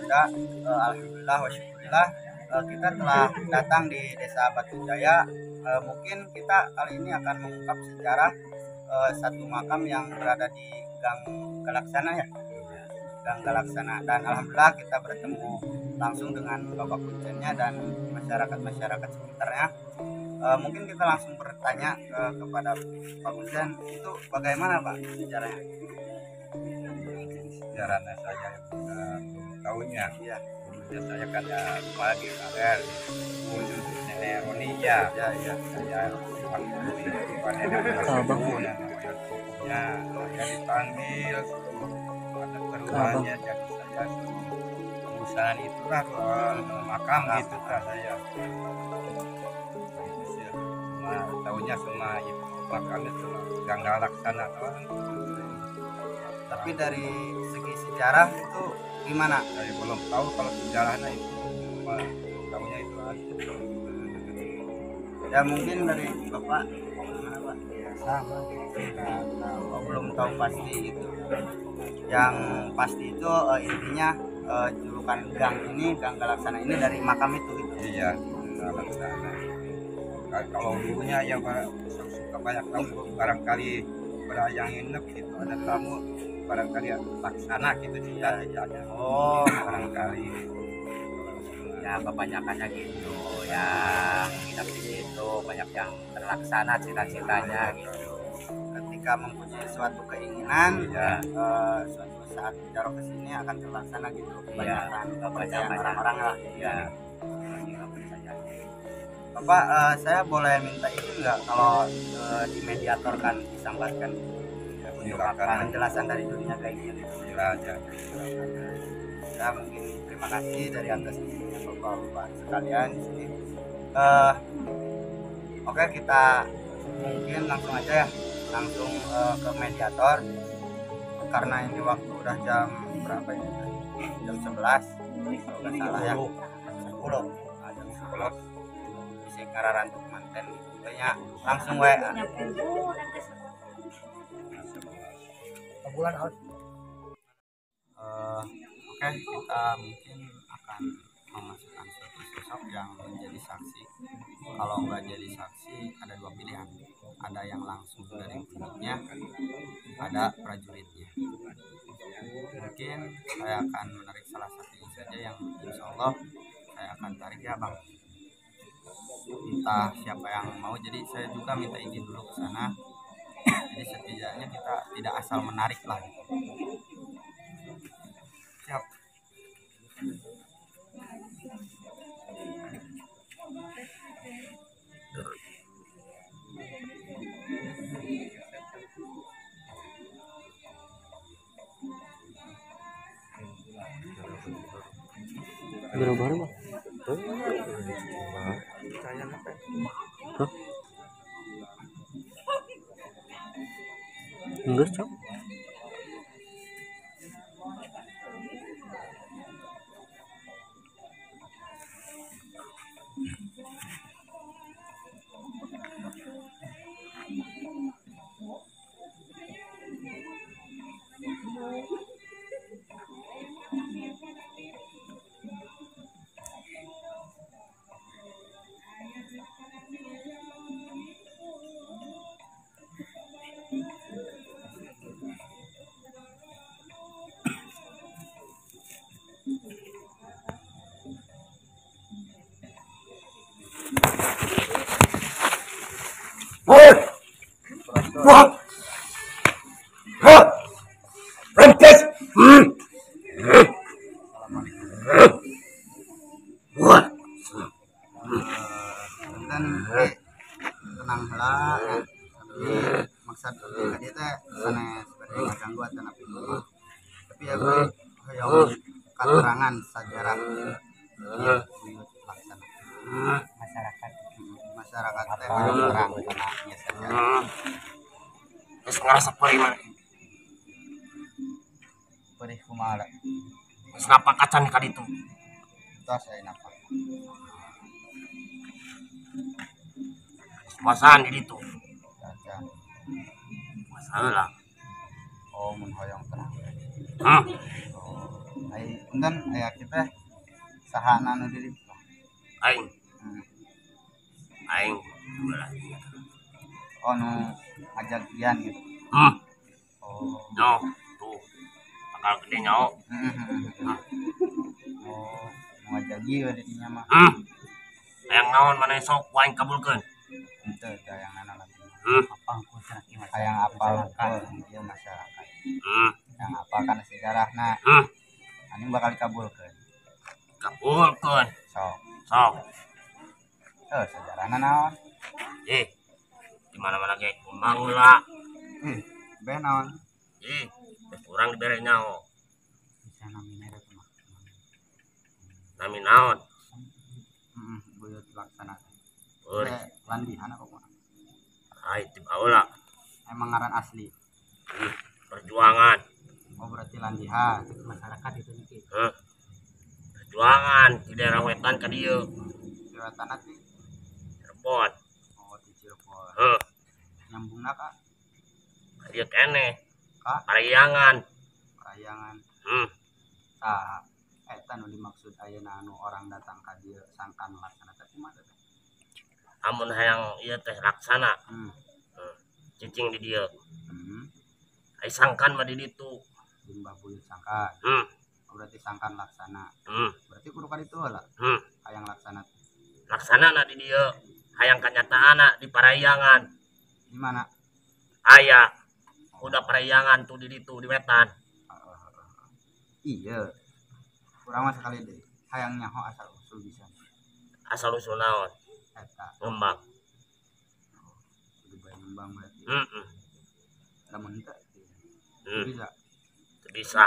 Muda. Alhamdulillah wa syukurillah, kita telah datang di Desa Batu Jaya. Mungkin kita kali ini akan mengungkap sejarah satu makam yang berada di Gang Galaksana ya. Gang Galaksana, dan alhamdulillah kita bertemu langsung dengan Bapak Kuncennya dan masyarakat-masyarakat sekitarnya. Mungkin kita langsung bertanya kepada Pak Kuncen, itu bagaimana Pak sejarahnya? Sejarahnya saya belum tahunya. Iya. Dulunya saya kan ya rumah di Kaler, nenek Roni ya. Ya, ya. Saya dipanggil nenek Roni, ya, saya dipanggil ada keluarnya, jadi saya pengusahaan itulah makam gitu lah saya. Cuma tahunya cuma itu makamnya cuma Gang Galaksana doang. Tapi dari segi sejarah itu gimana? Saya belum tahu kalau sejarahnya itu, cuma tahunya itu aja. Ya mungkin dari Bapak gimana Pak? Ya sama, nggak tahu. Oh, belum tahu pasti gitu. Yang pasti itu intinya julukan gang ini, Gang Galaksana ini dari makam itu gitu. Iya, Galaksana. Kalau dulunya yang suka banyak tahu, barangkali pada yang nginep gitu ada tamu, barangkali laksana gitu cita-citanya. Oh, barangkali. Ya kebanyakannya gitu, yang nginep di situ banyak yang terlaksana cita-citanya gitu. Ketika mempunyai suatu keinginan, iya, suatu saat jarak ke sini akan terlaksana gitu. Kebanyakan kepercayaan orang-orang lah. Iya. Bapak, saya boleh minta izin nggak kalau dimediatorkan, disambatkan gitu? Ya, untuk silakan. Penjelasan dari dunia gaibnya gitu. Silakan. Ya, mungkin terima kasih dari atas izinnya Bapak-bapak sekalian di sini. Oke, kita mungkin langsung aja ya, langsung ke mediator, karena ini waktu udah jam berapa ini? Jam 11 kalau nggak salah ya. 10. Nah, jam 10. Bisa ngararantuk manten gitu. Kayaknya langsung WA. Bulan out. Oke, kita mungkin akan memasukkan suatu sosok yang menjadi saksi. Kalau nggak jadi saksi, ada dua pilihan. Ada yang langsung dari buyutnya, ada prajuritnya. Mungkin saya akan menarik salah satunya saja yang insya Allah saya akan tarik ya Bang. Entah siapa yang mau, jadi saya juga minta izin dulu ke sana. Jadi setidaknya kita tidak asal menarik lah. Siap. Baru-baru Bang. Hah? Enggak, Cok. Tenang lah, maksud tadi teh sanes bade ngaganggu atanapi kumaha. Tapi ya gue hoyong katerangan sajarah ieu buyut laksana. Masyarakat Masyarakat teh hoyong terang kana ieu sajarah. Geus ngarasa perih maneh. Perih kumaha? Geus napak acan ka ditu. Tos aya napak. Puasaan di ditu. Acan. Puasa heula. Oh, mun hoyong terang. Hmm. Oh. Ai punten aya kita saha anu diri. Aing. Aing belah. Oh nu ngajagian gitu. Oh. No, tuh. Bakal gede nyaho. Oh, nu ngajagi we di dinya mah. Hayang naon maneh sok ku aing kabulkeun. Henteu teh hayang nana lagi. Apa cenah ieu Hayang apal ieu masyarakat. Hayang apal kana sejarahna. Anjing bakal dikabulkeun. Kabulkeun. Sok. Sok. Sejarahna naon? Di mana-mana ge kumbang lah. Be naon? Urang dibere nyaho. Bisa namina eta mah. Nami naon? Buyut laksana. Euy, landihan apa kumaha? Ai ti baheula. Emang ngaran asli. Perjuangan. Oh berarti landihan masyarakat itu niki. Perjuangan di daerah wetan ka dieu. Di wetan ti Cirebon. Oh di Cirebon. Nyambungna ka? Ka dieu keneh. Ka? Parayangan. Parayangan. Tah, eta nu dimaksud ayeuna anu orang datang ka dieu sangkan laksana teh kumaha teh? Amun hayang ieu teh laksana. Cicing di dieu. Ai sangkan mah di ditu. Di Mbah Buyut sangkan. Oh, berarti sangkan laksana. Berarti kudu ka ditu heula. Hayang laksana. Laksana di dieu. Hayang kanyataanna di Parayangan. Di mana? Aya. Udah Parayangan tuh di ditu di wetan. Iya. Kurang mah sekali deui. Hayang nyaho asal usul bisa. Asal usul naon? Eta. Ngembang. Kudu bae ngembang berarti. Lamun henteu bisa. Bisa.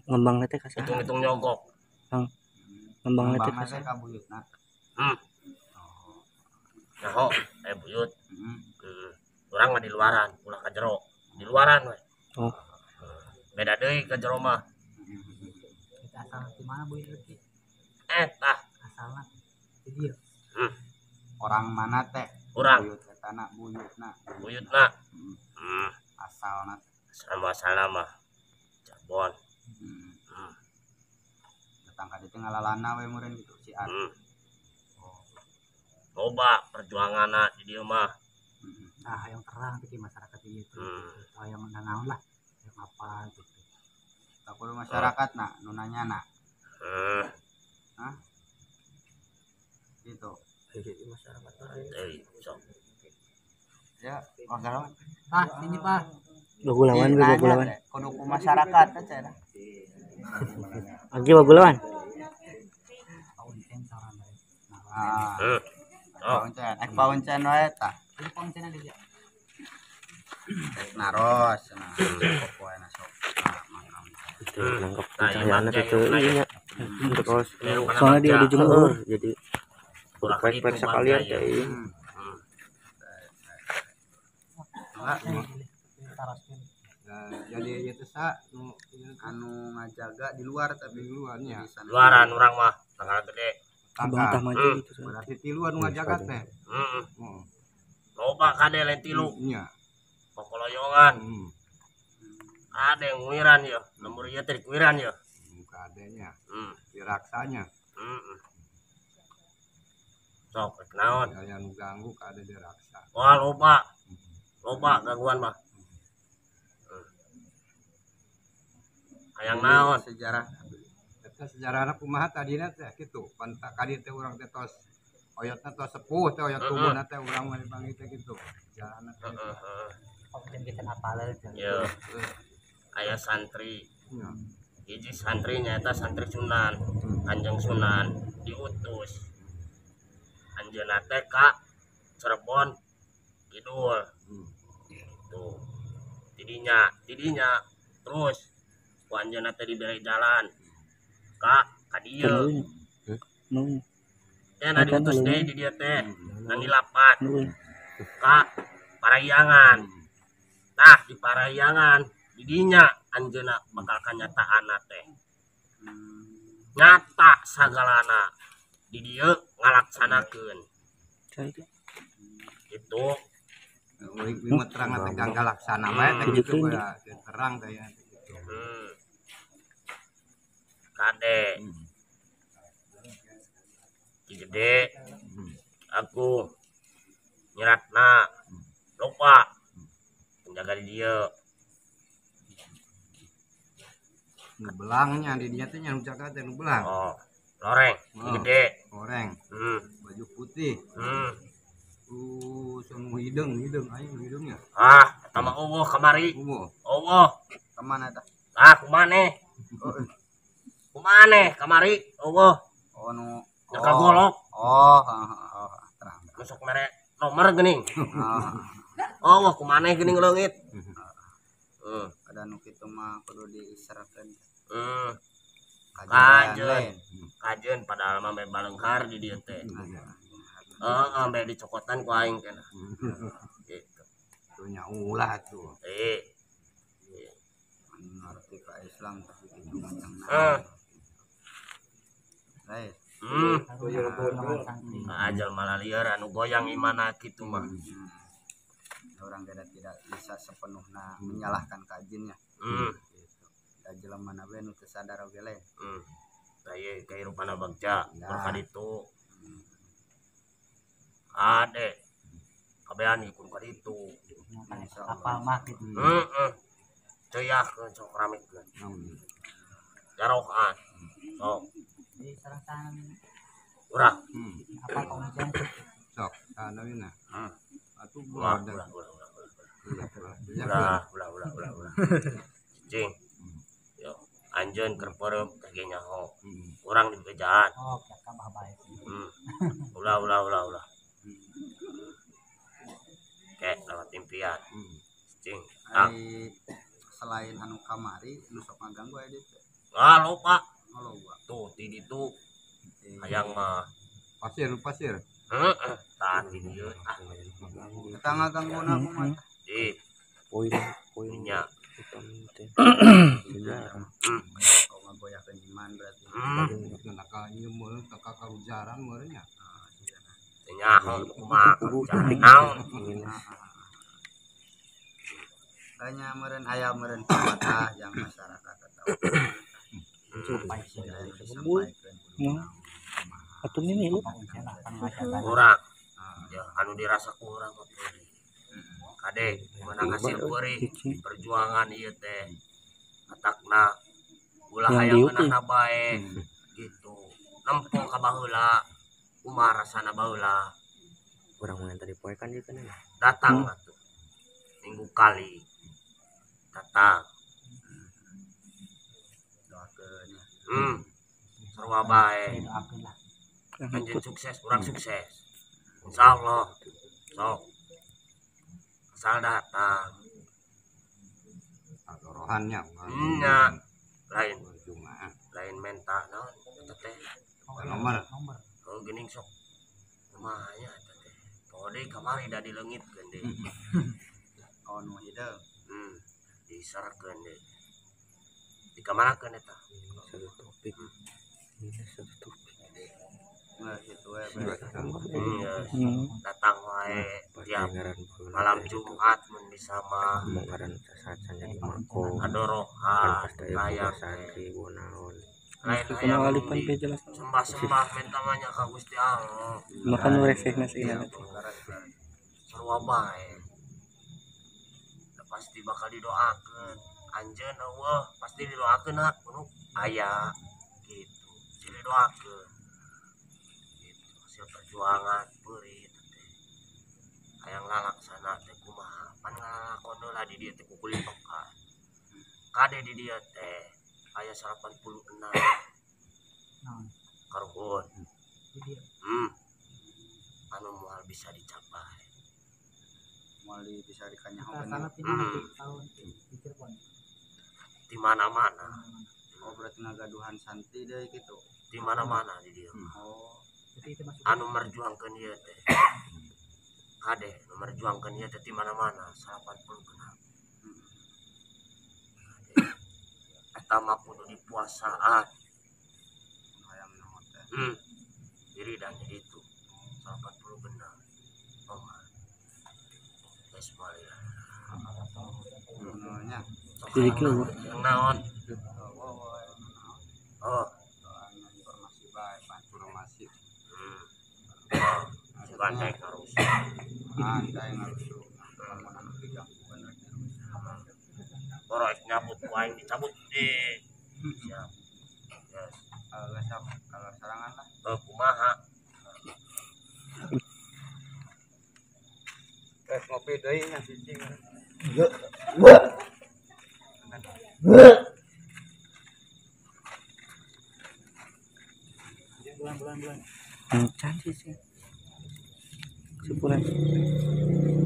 Ngembang teh ka saha? Hitung-hitung nyogok. Ngembang teh ka saha? Ka buyutna. Oh. Nyaho, buyut. Urang mah di luaran, ulah ka jero. Di luaran we. Oh. Beda deui ka jero mah. Eta asal di mana buyut teh? Eta asalna di dieu. Orang mana teh? Urang. Buyut etana buyutna. Buyutna. Asalna sama mah Cirebon. Datang ka dieu ngalalana we meureun gitu si Ar. Oh. Loba perjuanganna di dieu mah. Nah, hayang terang teh masyarakat ieu teh. Hayang nanaon lah, hayang apa gitu. Tak kudu masyarakat na nu nanya na. Hah? Gitu. Masyarakat sok. Ya, wagalawan. Pak, sini Pak. Bagulawan, bagulawan. Kudu ku masyarakat teh cenah. Agi bagulawan. Pauncen saran bae. Ah. Pauncen, ek pauncen wae tah. Jadi pauncen di dieu. Ek naros cenah popoena sok makam. Itu nangkep pencahayaan itu iya nya. Terus soalnya dia di jemur jadi proyek-proyek sekalian teh. Jadi itu sa anu ngajaga di luar tapi di luarnya. Luaran urang mah tanggal gede. Abang tah maju itu. Berarti tiluan nu ngajaga teh. Loba kade lain tilu. Nya. Kokoloyongan. Ada yang nguiran ya, lembur ieu teh dikuiran ya. Kadenya. Diraksanya. Sok rek naon? Aya nu ganggu kade diraksa. Wah, loba. Loba gangguan mah. Hayang naon sejarah. Eta sejarahna kumaha tadina teh kitu. Pan kadi teh urang teh tos oyotna tos sepuh teh oyot tubuhna teh urang mah dipanggil teh kitu. Sejarahna teh. Pauncen kita apaleun. Ieu. Aya santri. Hiji santri nyaeta santri Sunan, Kanjeng Sunan diutus. Anjeunna teh ka Cirebon Kidul. Tuh. Tidinya terus ku anjeunna teh dibere jalan ka dieu. Teh na diutus deui di dieu teh nangilapat ka Parayangan. Tah di Parayangan di dinya anjeunna bakal kanyataanna teh. Nyata sagalana di dieu ngalaksanakeun. Itu Wing terang teh gangga laksana bae teh kitu terang teh ya. Kade. Ki Gede. Aku nyeratna lupa penjaga di dieu. Nu belangnya di dinya teh nya nu jaga teh nu belang. Oh, loreng, Ki Gede. Loreng. Baju putih. Nu hideung aing hideungnya. Ah, eta mah eueuh kamari. Eueuh. Eueuh. Ka mana tah? Ah, kumaneh? Kumaneh kamari eueuh. Oh nu nyekel golok. Oh, heeh, terang. Nu sok mere nomor geuning. Oh, kumaneh geuning leungit. Ada nu kitu mah kudu diiserkeun. Kajeun. Kajeun padahal mah be baleunghar di dieu teh. Heeh, be dicokotan ku aing keneh. Gitu. Tuh nya ulah tuh. Ngerti ka Islam tapi kitu macam. Lain. Ajal malah liar anu goyang imana kitu mah. Orang tidak bisa sepenuhnya menyalahkan kajinnya. Gitu. Da jelema na we nu teu sadar oge lain. Tah ieu kahirupan bagja ka ditu. Ade. Kabehan ikun ka ditu. Apal mah kitu. Heeh. Ceuyahkeun sok ramekeun. Jarokan. Sok. Di sareng tangan. Urang. Apa kaujan? Sok, tanamina. Atuh ulah ulah. Ulah. Cicing. Yo, anjeun keur peureum teh ge nyaho. Urang dibejaan. Oh, kabah bae. Ulah. Ulah. Kayak lewat impian. Cicing. Ari selain anu kamari nu sok ngaganggu aya dieu. Ah, lupa. Loba. Tuh, ti ditu. Hayang mah pasir. Heeh, tah ti dieu. Ah, eta ngagangguna kumaha? Di poin nya. Oh, ngagoyahkeun iman berarti. Nakal ieu meureun teu karujaran meureun nya. Teu nyaho kumaha karujaran naon. Tanya meureun aya meureun pepatah yang masyarakat atau atau ini lu kurang ya anu dirasa kurang kade menang hasil perih perjuangan ieu teh atakna ulah hayang meunang bae gitu nempo ka baheula kumaha rasana baheula urang mun tadi poe kan ieu kan datang atuh minggu kali datang sarua bae anjeun sukses urang sukses insyaallah sok asal datang rohannya nya lain lain menta naon eta teh nomor oh geuning sok kumaha nya eta teh poho deui kamari da dileungitkeun deui oh nu hideung diserkeun deui dikamanakeun eta satu topik ini satu topik nah kitu we datang wae tiap malam Jumat mun bisa mah ngaran sasacan jadi mako adorohan layar santri naon lain hayang sembah-sembah minta banyak ka Gusti Allah makan resehna sih sarua bae pasti bakal didoakeun anjeun eueuh pasti didoakeun ha kudu aya gitu silih doakeun gitu hasil perjuangan beurit teh hayang lalaksana teh kumaha pan ngalakon heula di dieu teh kukulipekan kade di dieu teh aya 86 karuhun anu moal bisa dicapai moal bisa dikanyahokeun di mana-mana. Oh berarti ngagaduhan santri deui kitu. Di mana-mana di dieu. Oh. Anu merjuangkeun ieu teh. Kade nu merjuangkeun ieu teh di mana-mana 80 genap. Eta mah kudu dipuasaan. Hayang naon teh. Diri dan di ditu 80 genap. Oh. Geus moal ya. Nya. Jadi naon? Oh. Informasi. Bukan cai ngarusuh. Ah, cai ngarusuh. Lamun anu digangguan rek ngarusuh. Boro rek nyabut ku aing dicabut di. Siap. Yes. Kalau serangan lah. Kumaha? Tes ngopi deui nya cicing. Bulan-bulan. Encan sih. Sebulan.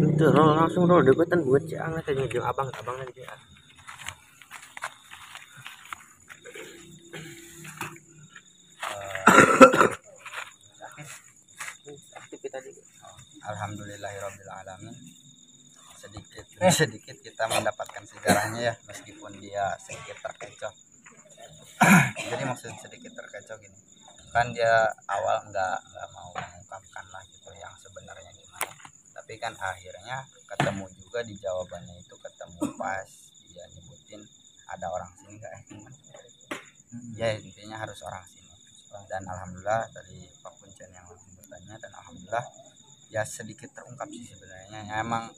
Itu roll langsung roll deketan buat ciang teh jeung abang-abang lagi ya. Alhamdulillahirabbil alamin. Sedikit demi sedikit kita mendapatkan sejarahnya ya, meskipun dia sedikit terkecoh. Jadi maksud sedikit terkecoh gini, kan dia awal nggak mau mengungkapkan lah gitu yang sebenarnya gimana. Tapi kan akhirnya ketemu juga di jawabannya itu, ketemu pas dia nyebutin ada orang sini nggak ya intinya harus orang sini. Dan alhamdulillah tadi Pak Kuncen yang langsung bertanya, dan alhamdulillah ya sedikit terungkap sih sebenarnya. Ya, emang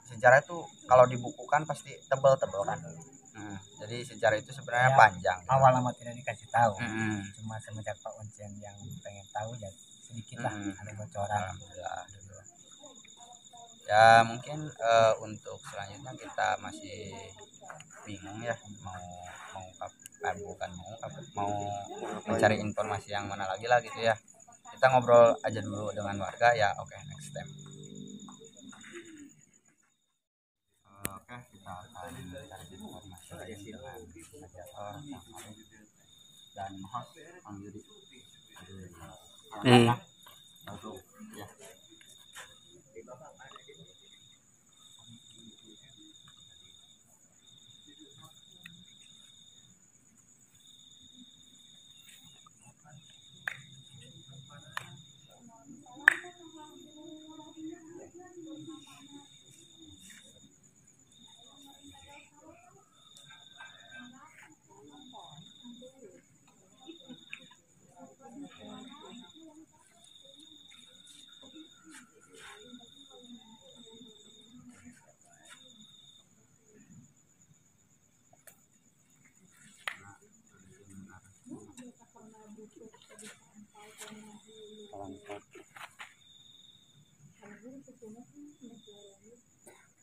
sejarah itu kalau dibukukan pasti tebel-tebel kan. Jadi sejarah itu sebenarnya ya, panjang. Gitu. Awal lama tidak dikasih tahu. Cuma semenjak Pak Uncen yang pengen tahu ya sedikit lah ada bocoran. Alhamdulillah. Ya mungkin untuk selanjutnya kita masih bingung ya mau mengungkap, bukan mengungkap, mau mencari informasi yang mana lagi lah gitu ya. Kita ngobrol aja dulu dengan warga ya. Oke, next time. Oke, kita akan mencari informasi lagi dengan mediator Kang Arif dan host Kang Yudi. Langsung ya.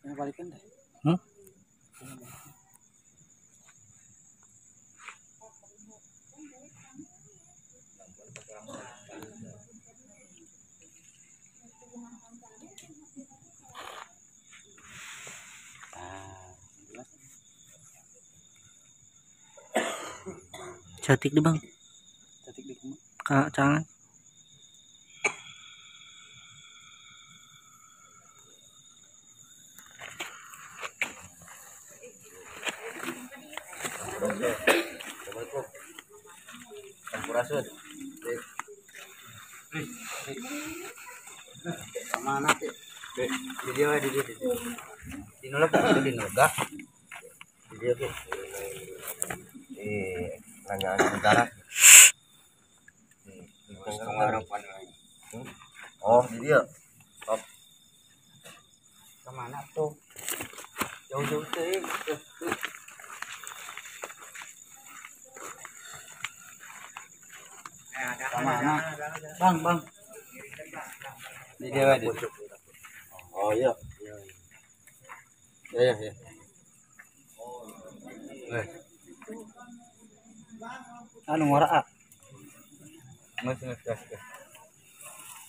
Ini balikin deh. Cantik deh bang. Cantik di kumah. Kak jangan. Assalamualaikum. Sampurasun. Mana sih? Di dia di dia. Di nolak itu di nolak. Di dia tuh. Nanya sejarah. Oh, di dia. Top. Kemana tuh? Jauh-jauh sih. Kemana? Bang, bang. Di dia di. Oh iya. Ya ya ya. Anu ngora ah. Nges nges nges.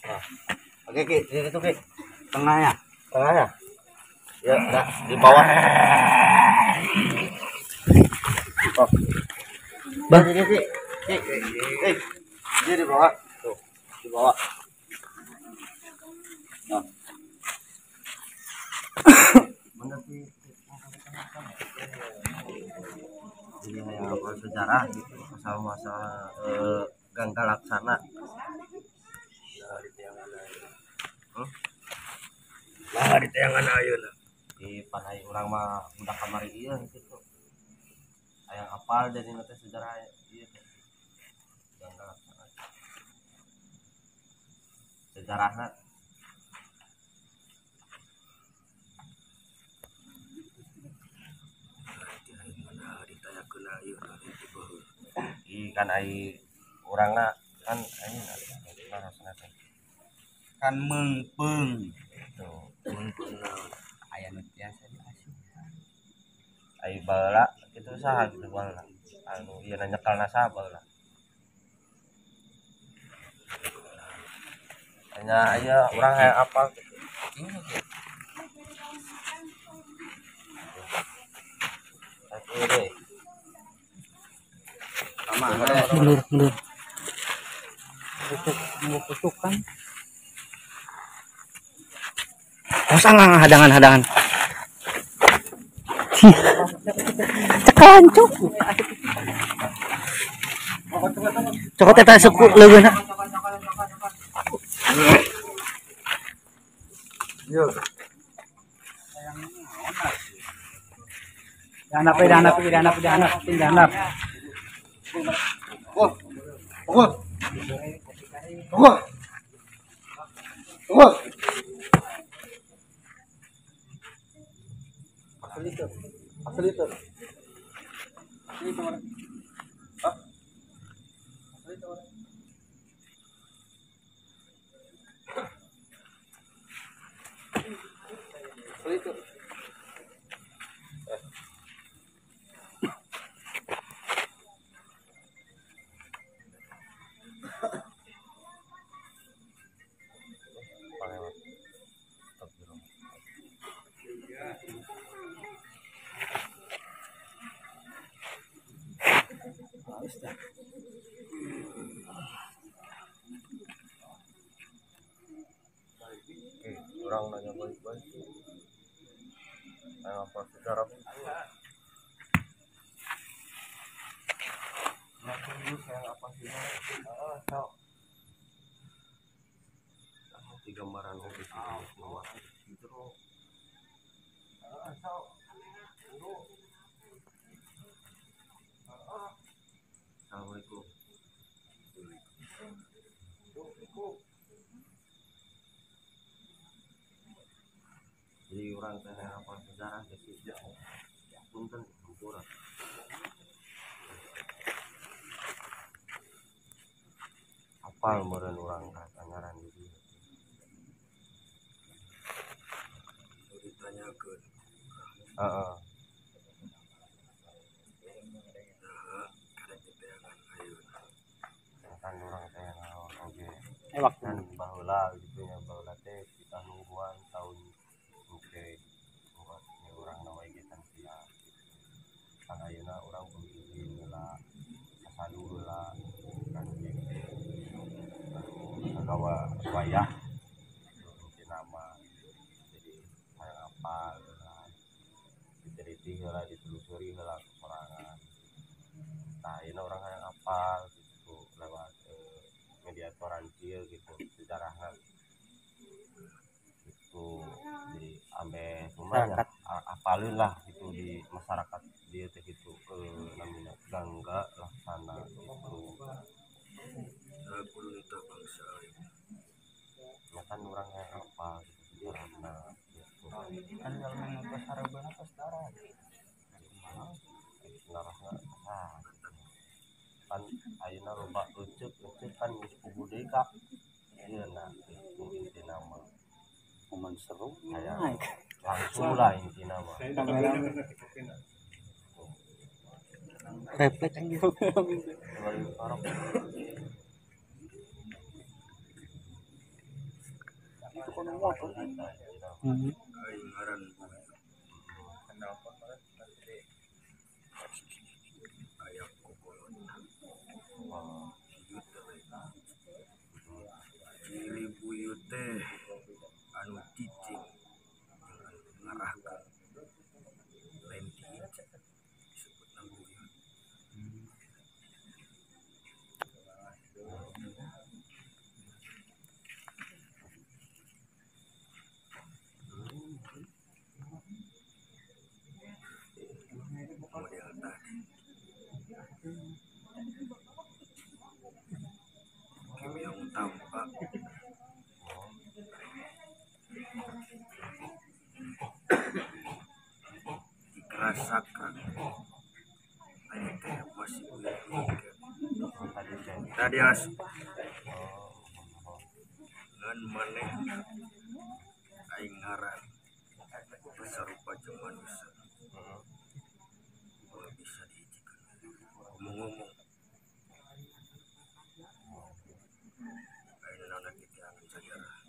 Nah. Oke, Ki, di situ, Ki. Tengahnya. Tengahnya. Ya, nah, di bawah. Oh. Bang, ini Ki. Ki. Dia di bawah. Tuh, di bawah. Nah. Bener sih. Ini yang apa sejarah gitu, masalah-masalah Gangga Laksana. Nah, di tayangan ayeuna. Di panai urang mah budak kamari ieu kitu. Hayang apal jadi teh sejarah ieu teh. Gangga Laksana. Sejarahna. Ih kan ai urangna kan aing narosna teh. Kan meungpeung. Tuh, meungpeung naon? Aya nu tiasa diasup. Ai baheula kitu saha kitu baheula. Anu ieu na nyekelna saha baheula. Nya aya urang hayang apal kitu. Satu deh. Mundur, mundur. Tusuk, tusuk kan. Oh, sangang hadangan-hadangan. Cekan, cuk. Cokot eta suku leuweuna. Yo. Dihanap, dihanap, dihanap, dihanap, dihanap. Oh. Oh. Oh. Oh. Asli itu. Asli itu. Asli itu mana? Hah? Asli itu mana? Asli itu. Orang nanya baik-baik. Apa sejarah itu? Nah, tunggu saya apa sih? Tiga gambaran oke gitu. Assalamualaikum. Jadi orang tanya apa sejarah jadi ya punten hampura. Apal meureun urang ka tanyaran di dieu. Ditanyakeun. Heeh. Nah, karek diteangan ayeuna. Kan urang teh naon oge. Waktu kan baheula gitu nya baheula teh kita nungguan tahun oke, buat orang nama ikan sia. Kan ayeuna urang kudu izin heula, sasadu heula kan gitu. Sagawa wayah gitu nama. Jadi hayang apal heula. Diteliti heula, ditelusuri heula sorangan. Tah ayeuna urang hayang apal gitu lewat mediatoran kieu gitu sejarahna. Gitu. Jadi ambe semuanya apalin lah gitu di masyarakat dia teh gitu namanya Gangga Laksana gitu. Kudu nitah bangsa aing. Ya kan urang hayang apal gitu sejarahna gitu. Kan jalma nu tos harebeuna tos darah. Narasna ah kan ayeuna loba leuceuk-leuceuk kan geus puguh deui ka ieu na gitu intina mah. Momen seru hayang langsung lah intina mah. Refleks anjir. Aing ngaran aya kokolot. Buyut teh. Ciri buyut teh anu cicing jeung anu ngarahkeun lain ti hiji disebutna buyut. Model tadi Kim yang tampak tadi asup. Ngan maneh aing ngaran sarupa jeung manusia. Moal bisa dihijikeun. Ngomong-ngomong. Ayeuna naon kitu sajarah.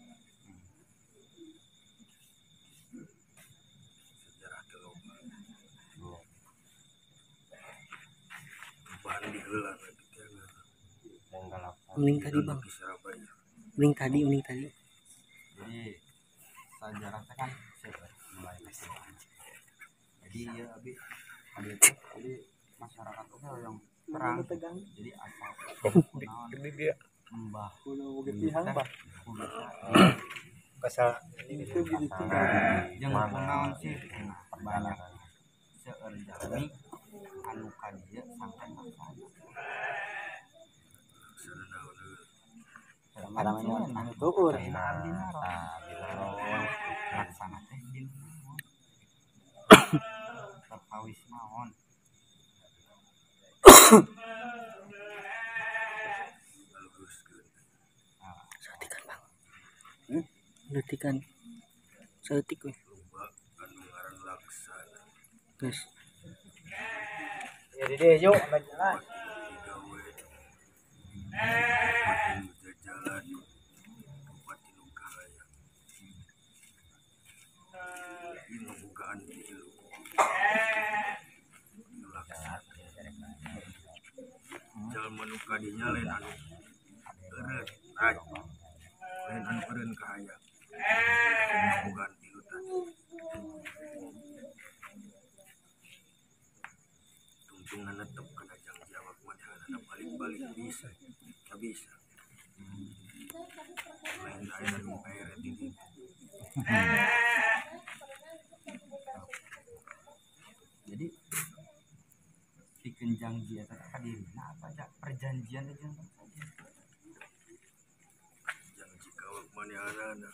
Sejarah teh loba. Bahan diheula kitu. Mending tadi bang. Mending tadi, mending tadi. Jadi sejarah teh kan mulai kecil. Jadi ya abi itu jadi masyarakat oke yang terang. Jadi asal mbah bah. Pasal itu gitu. Jeung kunaon sih banyak seueur jalmi anu ka dieu sampai laksana. Tuur. Laksana teh dina naon? Perkawis naon? Saeutikan bang. Saeutikan. Saeutik we. Anu ngaran laksana. Geus. Jadi deh yuk jalan. Jalan bupati nu kahayang. Ieu ngabogaan tilu. Laksana. Jalma nu kadinya lain anu eureun, lain anu eureun kahayang. Ngabogaan tilu tadi. Tungtungan netep kana jawab manehna balik-balik bisa. Teu bisa. Lain aya nu pere di dieu. Jadi pikeun janji eta ka dirina apa aja perjanjian aja janji ka awak manehanana.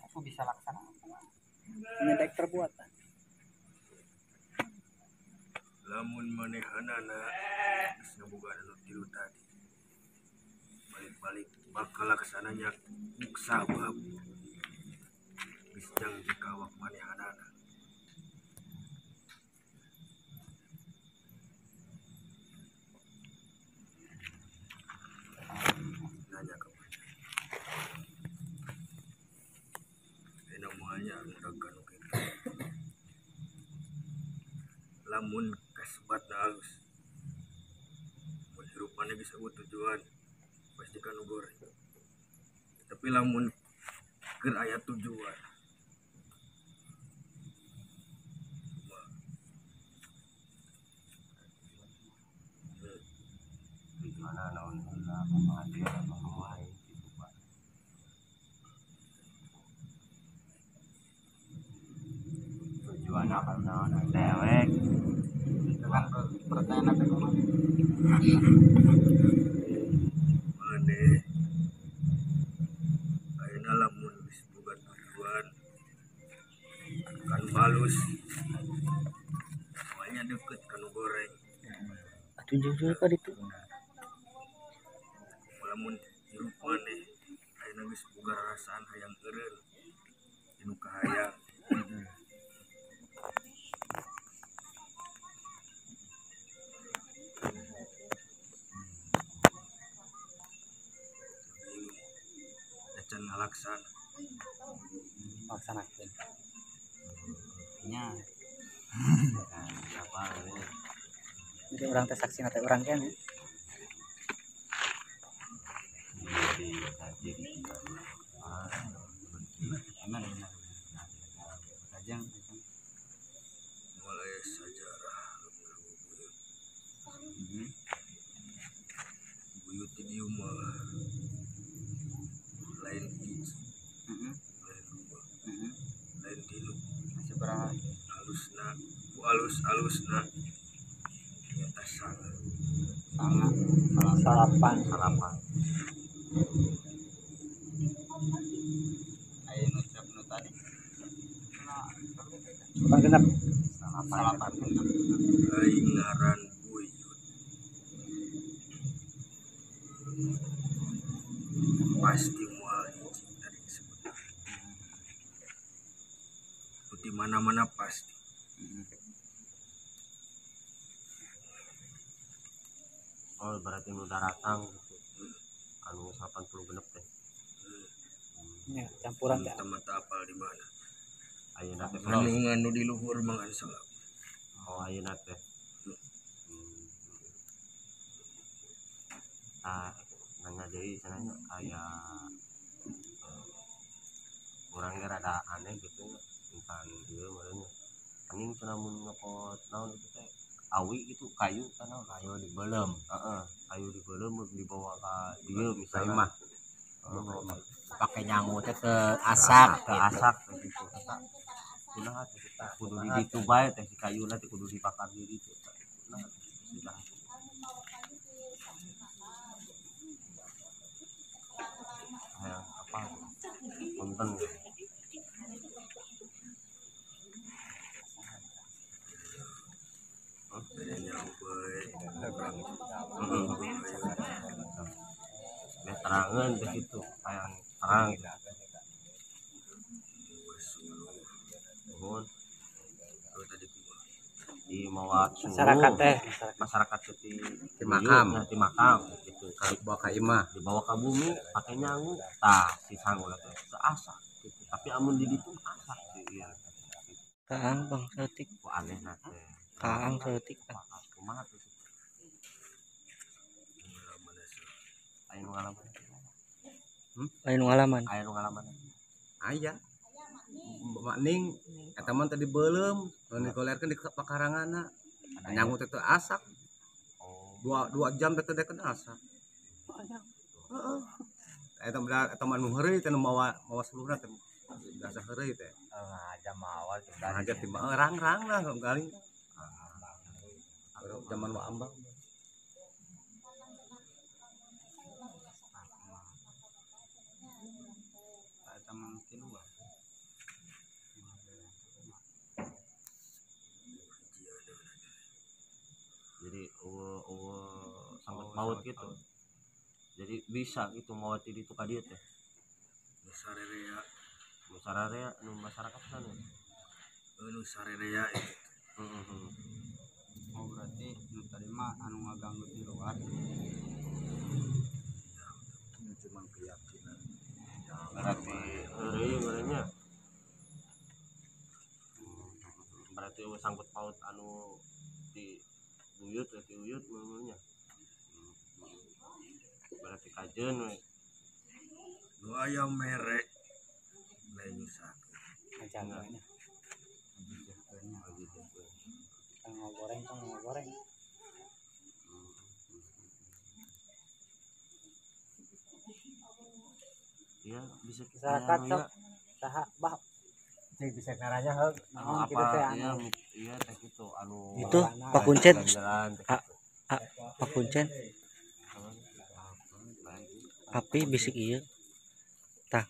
Aku bisa laksana nyedek perbuatan. Lamun manehanana geus ngabogaan anu tilu tadi. Balik-balik bakal laksananya sabab geus janji ka awak manehanana. Nanya ka maneh. Ayeuna moal nya ngudag nu kitu. Lamun kasebatna alus. Mun hirup maneh geus eueuh tujuan pasti kanu goreng. Tapi lamun keur aya tujuan mana naon heula kumaha dia kumaha gitu Pak. Tujuan apa naon dewek itu kan pertanyaan apa kumaha? Maneh ayeuna lamun geus boga tujuan kan balus moalnya deket kanu goreng. Atuh jujur ka ditu. Lamun hirup maneh ayeuna geus boga rarasaan hayang eureun nu kahayang. Acan ngalaksana. Laksanakeun. Nya. Apa Jadi orang teh saksi teh urang kan. Ajang mulai sejarah buyut. Buyut di dieu mah lain hiji, lain dua, lain tilu. Sabaraha alusna, ku alus-alusna nyata sanga. Sanga, salapan, salapan. Aya nu cep nu tadi. Salapan genep. Salapan genep. Aing ngaran buyut. Pasti moal hiji tadi disebut. Di mana-mana pasti. Oh, berarti nu daratang gitu. Anu 86 teh. Ya, campuran teh. Mata apal di mana? Ayeuna teh. Anu nganu di luhur mangan salap. Oh, ayeuna teh. Ah, nanya deui cenah aya urang ge rada aneh gitu tentang ieu meureun. Anjing cenah mun nyokot naon itu teh awi gitu kayu kan kayu dibelem. Heeh, kayu dibelem dibawa ka dieu misalnya mah. Pakai nyangu teh ke asak, ke asak gitu. Kunaha teh kudu di ditu bae teh si kayuna teh kudu dibakar di ditu. Kunaha sudah. Hayang apa? Punten. Terangan begitu, hayang terang. Nuhun. Di mawa masyarakat teh, masyarakat di makam, di makam gitu. Dibawa ka imah, dibawa ka bumi, pakai nyangu. Tah si sangu teh seasak gitu. Tapi amun di ditu asak sih ieu. Kaang bang saeutik. Ku aneh na teh. Kaang saeutik. Kumaha tuh? Aya nu ngalaman. Aya nu ngalaman. Aya nu ngalaman. Aya. Makning eta mah teh dibeuleum, nu digolerkeun di pakaranganna. Nyangu teh teu asak. 2 jam teh teu kena asak. Heeh. Eta mah eta mah nu heureuy teh nu mawa seluruhna teh. Biasa heureuy teh. Ngaja mawa teh. Ngaja ti mah rang-rang lah galing. Zaman wa ambang. Jadi sangkut paut gitu. Jadi bisa gitu mawa ti ditu ka dieu teh. Nu sarerea. Nu sarerea nu masyarakat sana. Nu sarerea itu. Oh, berarti nu tadi mah anu ngaganggu di luar. Ya, itu cuma keyakinan. Berarti heureuy meureunnya. Berarti sangkut paut anu di buyut di uyut meureunnya. Berarti kajeun we. Nu aya merek lain nyusahkeun. Ngajagana. Tang goreng. Iya, bisa masyarakat sok saha bah cing bisa ngaranya heug naon kitu teh anu iya teh kitu anu itu Pak Kuncen. Pak Kuncen. Api bisik ieu. Tah.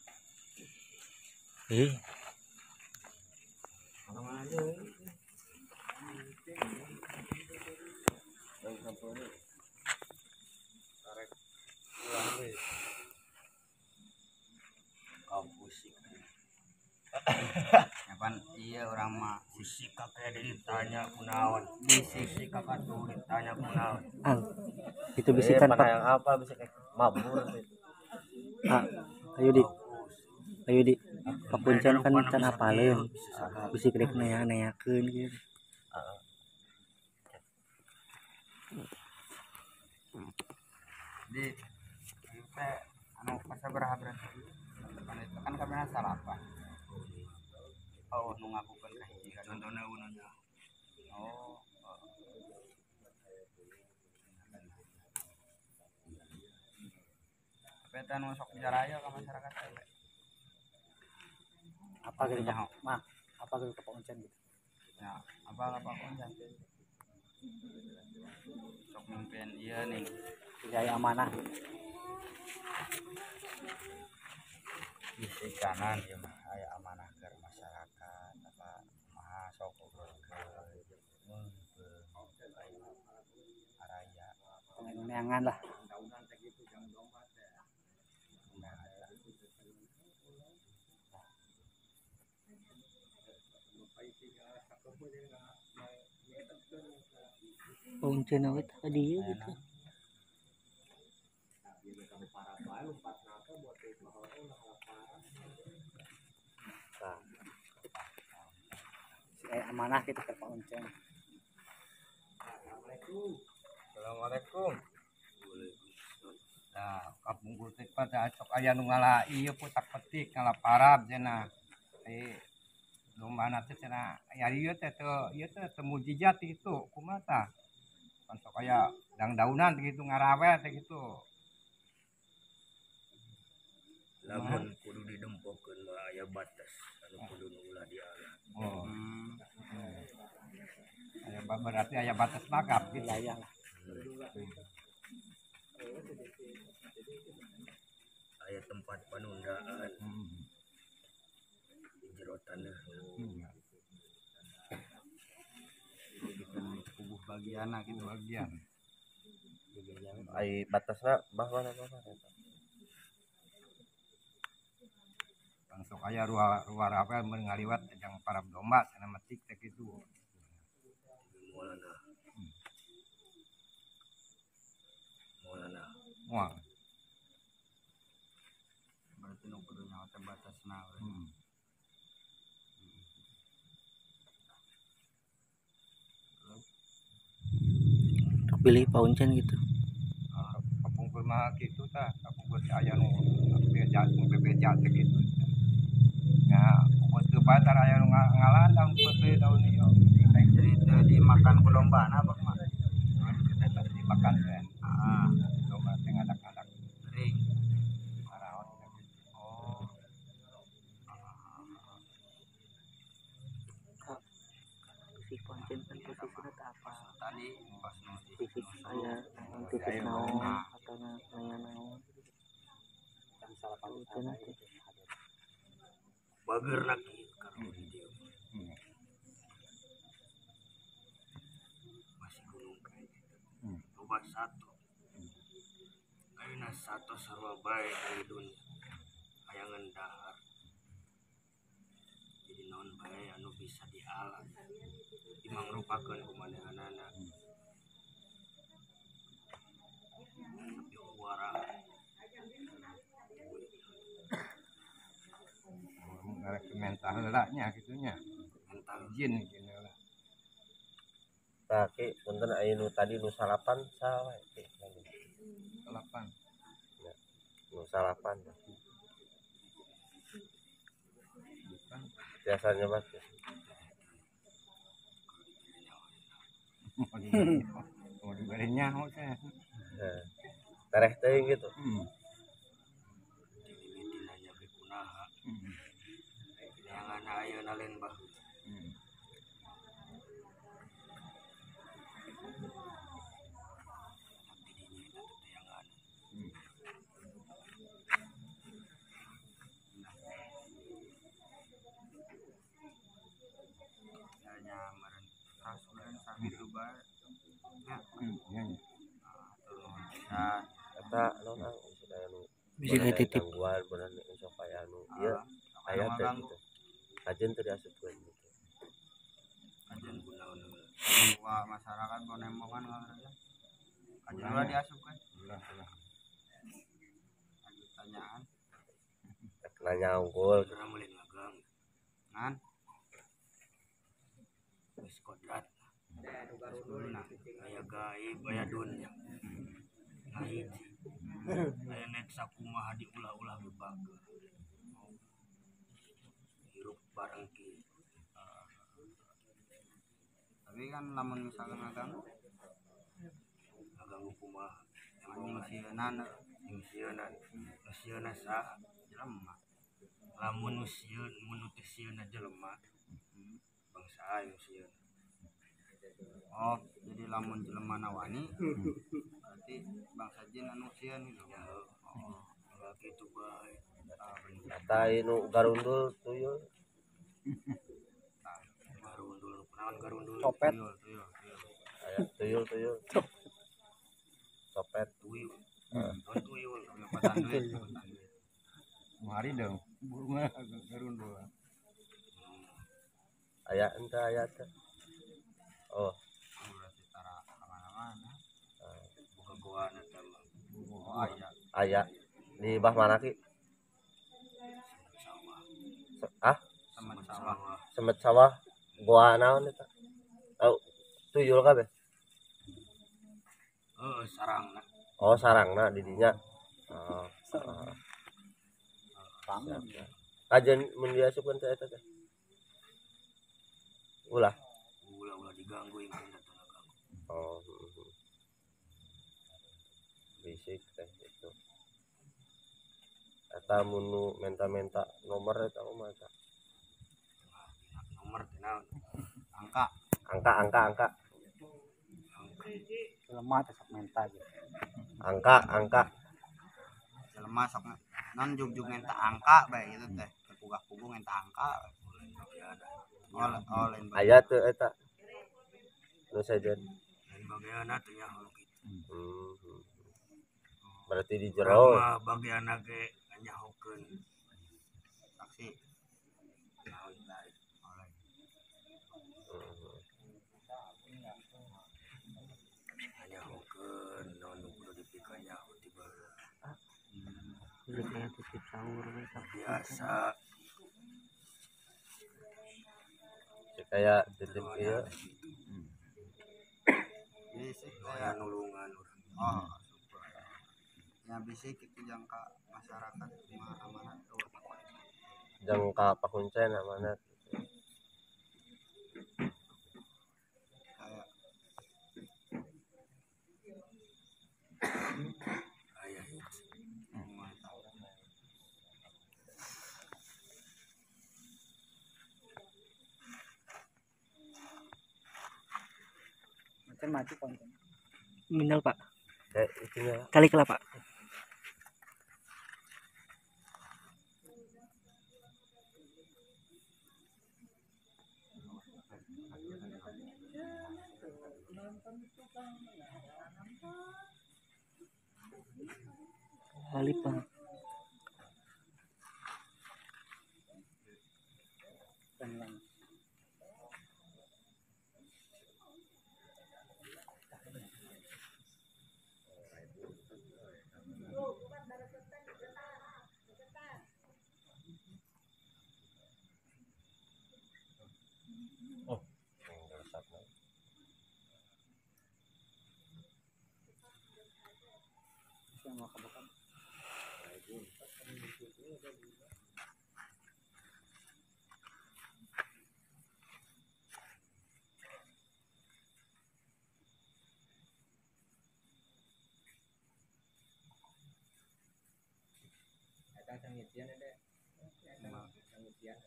Kapan iya orang mah si kakek ditanya kunaon, si kakak tuh ditanya kunaon. Ang, itu bisikan Pak. Yang apa bisa kayak mabur gitu. Pak, ayo di. Pak Kuncen kan can hafaleun. Bisik rek naya-nayakeun gitu. Di teh anu sabaraha berarti? Kan kabehna salapan. Oh, nu ngakukeun ka hiji kan. Contohna unanya. Oh. Tapi eta nu sok jaraya ka masyarakat teh. Apa gitu mah? Apa gitu ke Pak Kuncen gitu? Ya, apa ka Pak Kuncen? Sok mimpin ieu nih. Tidak amanah. Di kanan ieu mah aya amanah ke masyarakat apa kumaha sok obrolkeun araya neangan lah. Daunan teh gitu jang domba teh. Nah, Uncen we teh dieu gitu. Si amanah gitu ke Pak Uncen. Assalamualaikum. Nah, kapungkur teh pada sok aya nu ngala ieu putak petik ngala parab cenah. Domba teh cenah aya ieu teh teu ieu teh teu mujizat kitu kumaha tah. Pan sok aya dang-daunan teh kitu ngarawe teh kitu. Lamun kudu didempokeun mah aya batas anu kudu ulah diala. Oh. Aya berarti aya batas makam wilayah lah. Aya tempat panundaan. Di jero taneuh. Kubuh bagianna gitu bagian. Ai batasna bah mana mana eta. Langsung aya ruah rawe mun ngaliwat jang parab domba cenah metik teh kitu. Moalana. Moalana. Moal. Berarti nu kudu nyaho teh batasna. Pilih Pak Uncen gitu. Kapungkur mah kitu tah, kapungkur teh aya nu beja bebeja teh kitu. Nya, teu batar aya nu ngalan daun peuteuy daun ieu. Jadi teu dimakan ku dombana apa kumaha? Eta dimakan teh. Domba teh ngadak-ngadak. Gering. Maraot teh kitu. Oh. Si Pak Uncen kan posisinya teh apa? Tadi pas nu Fisik aya titip naon atau nanya naon. Uncen teh. Bager lagi kalau di dieu. Masih gunung kayak gitu. Loba satu. Ayeuna satu sarua bae di dunya. Hayangan dahar. Jadi naon bae anu bisa dialat. Dimangrupakeun ku manehanana. Tapi uara ngarek mentah heula nya kitu nya. Mentah izin izin heula. Tah ki punten aya nu tadi nu salapan saha wae ki? Salapan. Ya, nu salapan. Bukan. Biasa nyebat ya. Mau diberi nyaho teh. Heeh. Tereh teuing gitu. Dimimiti nanya ge kunaha. Jangan ayeuna lain baheula. Tapi dinya eta teteangan. Nya meureun ras meureun sakitu bae. Nya. Nya. Atur nuhun pisan. Eta naon ang bisi aya nu Bisi aya titip. Gangguan beunang sok aya anu ieu aya teh gitu. Kajen teu diasupkeun gitu. Kajen kunaon wah masyarakat bonembongan ngaranna. Kajen ulah diasupkeun. Ulah ulah. Aju tanyaan. Rek nanya unggul. Urang meulin ngagang. Ngan Geus kodrat. Kuduna. Aya gaib aya dunya. Hiji. Aya nek sakumaha diulah-ulah ge bager. Hirup bareng ki. Tapi kan lamun misalkan ngaganggu ngaganggu kumaha? Anjing sieunan, anjing sieunan. Nu sieunna saha? Jelema. Lamun nu sieun, mun nu teu sieunna jelema. Bangsa aing nu sieun. Oh, jadi lamun jelema na wani berarti bangsa jin anu sieun gitu. Ya, oh, ulah kitu bae. Eta nu garundul tuyul. Garundul, kunaon garundul? Copet. Tuyul, tuyul, tuyul. Aya tuyul, tuyul. Copet tuyul. Tuyul. Mari dong. Burung garundul. Aya ente aya teh. Oh. Berarti tara kemana-mana. Buka goa eta mah. Oh, aya. Aya di bah mana ki? Sawah. Ah? Semet sawah. Semet sawah. Goa naon eta? Oh, tuyul kabeh. Heeh, sarangna. Oh, sarangna di dinya. Oh. Sarang. Siap, siap. Kajen mun diasupkeun teh eta teh. Ulah. Ulah ulah diganggu yang datang ganggu. Oh. Bisik teh itu. Eta mun nu menta-menta nomor eta mah eta. Nomor teh naon? Angka. Angka angka angka. Jelema teh sok menta gitu. Angka angka. Jelema sok non jug-jug menta angka bae gitu teh. Kepugah-puguh menta angka. Oh, oh lain Aya teu eta. Nu sejen. Lain bagianna teh nyaho nu kitu. Berarti di jero. Urang mah bagianna ge nyahokeun saksi. Naon lain. Oh, lain. Nyahokeun naon nu kudu dipikanyaho ti baheula. Kulitnya titip sahur we Biasa. Kayak titip ieu. Bisik Aya kayak nulungan urang. oh syukur. Ya bisik itu jangka masyarakat mah amanat tuh. Jangka pakuncen amanat. Kayak Aya hiji. mantap. Macam mati konten. Minal Pak. Kayak itunya. Kali kelapa. Kali Pak. Kan Oh, yang resepna. Siapa mau kabukan? Eta sangitian ada. Sangitian.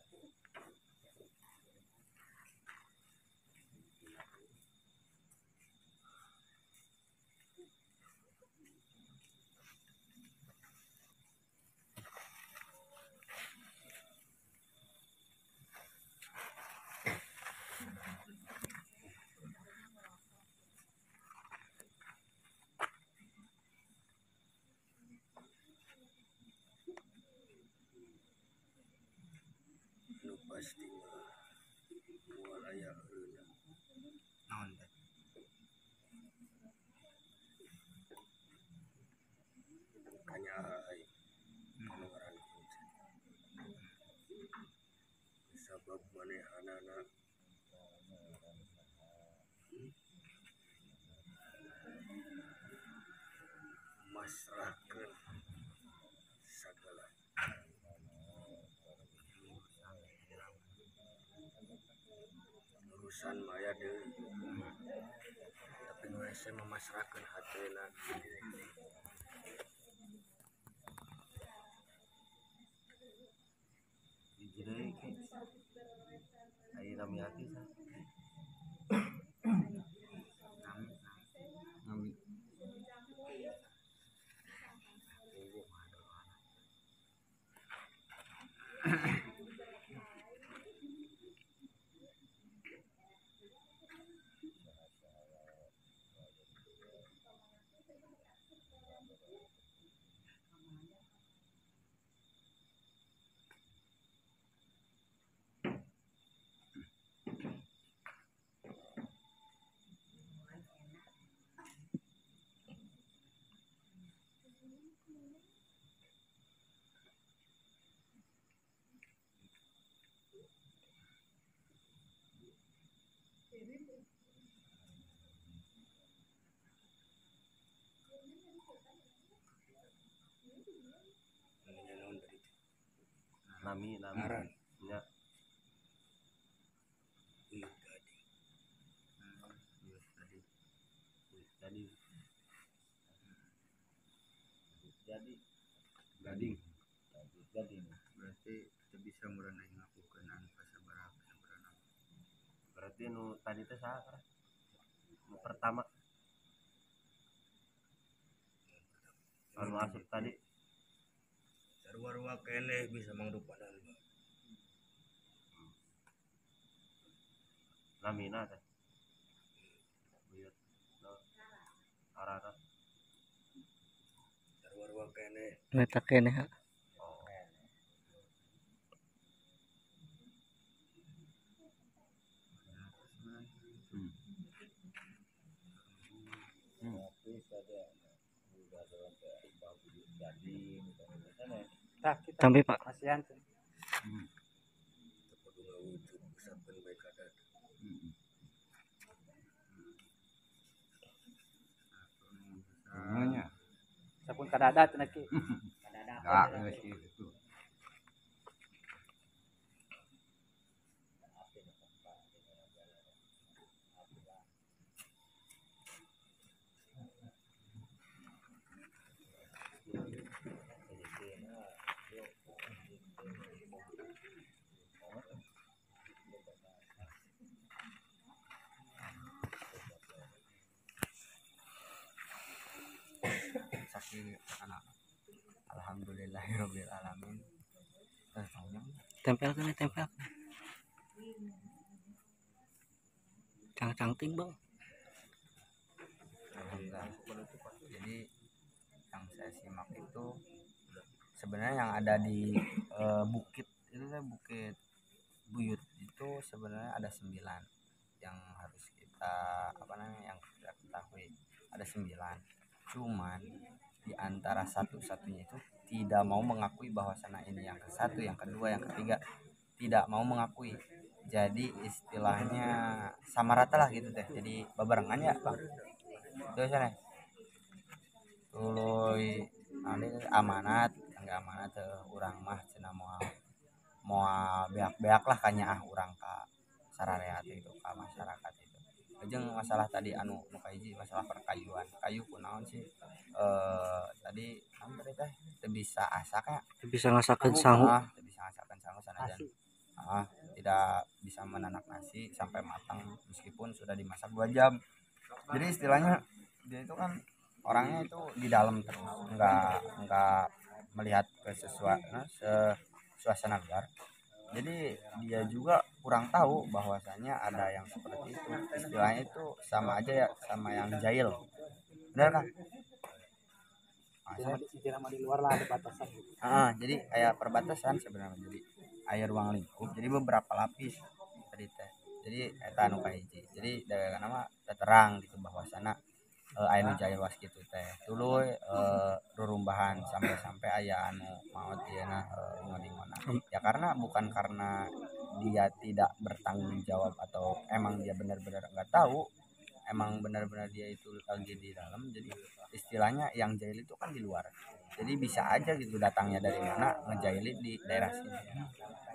Nu pasti mah moal aya eureunna. Naon teh? Kanyaah aing anu ngaran kuncen. Sabab manehanana masrahkeun sagala urusan maya deui, tapi nu hese memasrahkeun hatena. Hiji deui ke. Aya nami aki sah. Nami. Nami nami. Ngaran. Nya. Buyut Gading. Buyut Gading. Buyut Gading. Jadi Gading. Gading. Berarti teu bisa meureun aing ngakukeun anu kasabaraha kasabaraha. Berarti nu tadi teh saha Kang? Nu pertama. Anu asup tadi. Sarua-rua keneh bisa mangrupanan. Namina teh. Buyut. No. Arana. Sarua-rua keneh. Meta keneh. Oh. Tah kita Tampi Pak. kasihan. Teu kudu ngawujud usapkeun bae ka dada. Namanya. Sapun kadada cenah ki. Enggak, geus kitu. Sakit anak. Alhamdulillahirabbil alamin. Tempel kan tempel. Cang-cangting, Bang. Alhamdulillah. Jadi yang saya simak itu sebenarnya yang ada di bukit itu teh bukit Buyut itu sebenarnya ada 9 yang harus kita apa namanya yang kita ketahui ada 9. Cuman di antara satu-satunya itu tidak mau mengakui bahwa sana ini yang ke satu, yang kedua, yang ketiga, tidak mau mengakui. Jadi istilahnya sama rata lah gitu teh. Jadi babarengan ya, Bang. Terus sana. Tuluy anu amanat, enggak amanat teh urang mah cenah moal moal beak-beak lah kanya ah urang ka sarareat itu ka masyarakat itu. Jeung masalah tadi anu nu kahiji masalah perkayuan. Kayu kunaon sih? Tadi anu tadi teh teu bisa asak ya. Teu bisa ngasakeun sangu. Ah, teu bisa ngasakeun sangu sanajan. Ah, tidak bisa menanak nasi sampai matang meskipun sudah dimasak 2 jam. Jadi istilahnya dia itu kan orangnya itu di dalam terus, enggak melihat ke suasana luar. Jadi dia juga kurang tahu bahwasanya ada yang seperti itu. Istilahnya itu sama aja ya sama yang jahil. Benar kan? Istilah di luar lah ada batasan gitu. Jadi kayak perbatasan sebenarnya. Jadi air ruang lingkup. Jadi beberapa lapis tadi teh. Jadi eta anu kahiji. Jadi dari nama terang gitu bahwasana aya nu jahil was kitu teh. Tuluy rurumbahan sampai-sampai aya anu maot ieu na ingon-ingona. Ya karena bukan karena dia tidak bertanggung jawab atau emang dia benar-benar enggak tahu, emang benar-benar dia itu lagi di dalam. Jadi istilahnya yang jahil itu kan di luar. Jadi bisa aja gitu datangnya dari mana ngejailin di daerah sini.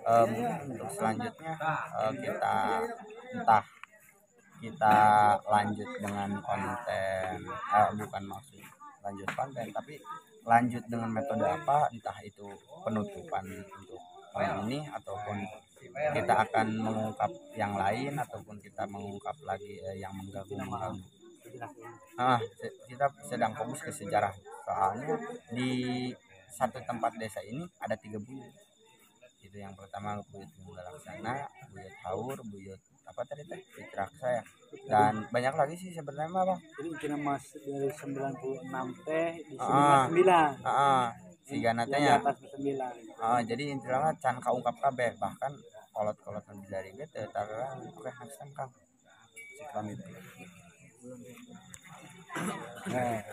Mungkin untuk selanjutnya kita entah kita lanjut dengan konten, bukan maksud lanjut konten tapi lanjut dengan metode apa, entah itu penutupan untuk tahun ini ataupun kita akan mengungkap yang lain ataupun kita mengungkap lagi yang mengganggu. Kita sedang fokus ke sejarah. Soalnya di satu tempat desa ini ada 3 buyut. Itu yang pertama buyut Laksana, buyut Haur, buyut apa tadi teh? Buyut Raksa ya. Dan banyak lagi sih sebenarnya mah, Bang. Jadi intinya mas dari 96 teh di 99. Heeh. Sigana teh nya. Di atas 9. Jadi intinya mah can kaungkap kabeh, bahkan kolot-kolot nu dari ge teu tarang. Oke, next time Kang. Pamit. Nah.